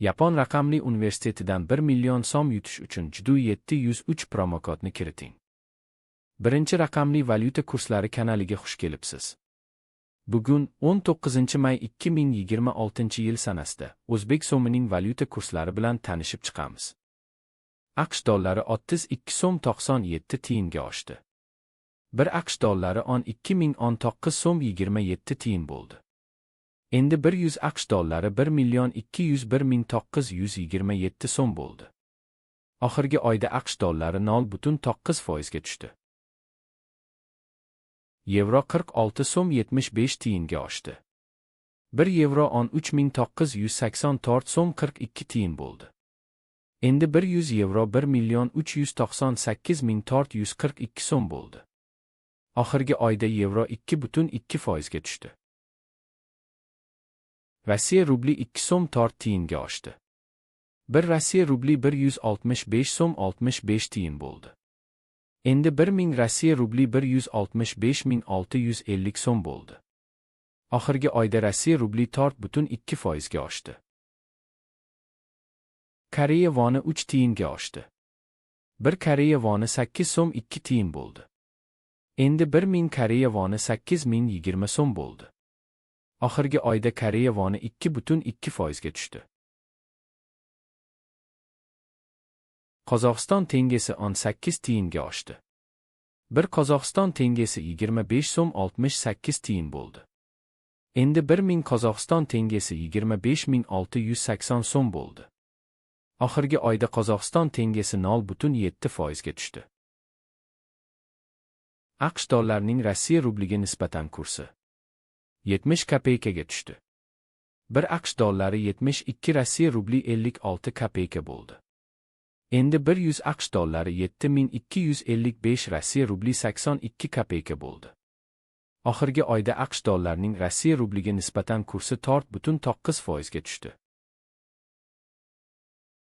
Yapon raqamli universitetidan 1 million so'm yutish uchun JDU 703 promokodni kiriting. Birinchi raqamli valyuta kurslari kanaliga xush kelibsiz. Bugun 19 may 2026-yil sanasida o'zbek so'mining valyuta kurslari bilan tanishib chiqamiz. AQSh dollari 32 so'm 97 tiyinga oshdi. 1 AQSh dollari 12 019 so'm 27 tiyin bo'ldi. Endi 100 AQSh dollari 1 million 201 ming 927 so'm bo'ldi. Oxirgi oyda AQSh dollari 0,9 foizga tushdi. Yevro 46 so'm 75 tiyinga oshdi. 1 yevro 13 984 so'm 42 tiyin bo'ldi. Endi 100 yevro 1 million 398 ming 442 so'm bo'ldi. Oxirgi oyda yevro 2,2 foizga tushdi. Rossiya rubli 2 so'm 4 tiyinga oshdi. 1 Rossiya rubli 165 so'm 65 tiyin bo'ldi. Endi 1000 Rossiya rubli 165 ming 650 so'm bo'ldi. Oxirgi oyda Rossiya rubli 4,2 foizga oshdi. Koreya voni 3 tiyinga oshdi. 1 Koreya voni 8 so'm 2 tiyin bo'ldi. Endi 1000 Koreya voni 8020 so'm bo'ldi. Oxirgi oyda Koreya voni 2,2 foizga tushdi. Qozog'iston tengesi 18 tiyinga oshdi. 1 Qozog'iston tengesi 25 so'm 68 tiyin bo'ldi. Endi 1000 Qozog'iston tengesi 25 680 so'm bo'ldi. Oxirgi oyda Qozog'iston tengesi 0,7 foizga tushdi. AQSh dollarining Rossiya rubliga nisbatan kursi 70 kopeykaga tushdi. 1 AQSh dollari 72 Rossiya rubli 56 kopeyka bo'ldi. Endi 100 AQSh dollari 7255 Rossiya rubli 82 kopeyka bo'ldi. Oxirgi oyda AQSh dollarining Rossiya rubliga nisbatan kursi 4,9 foizga tushdi.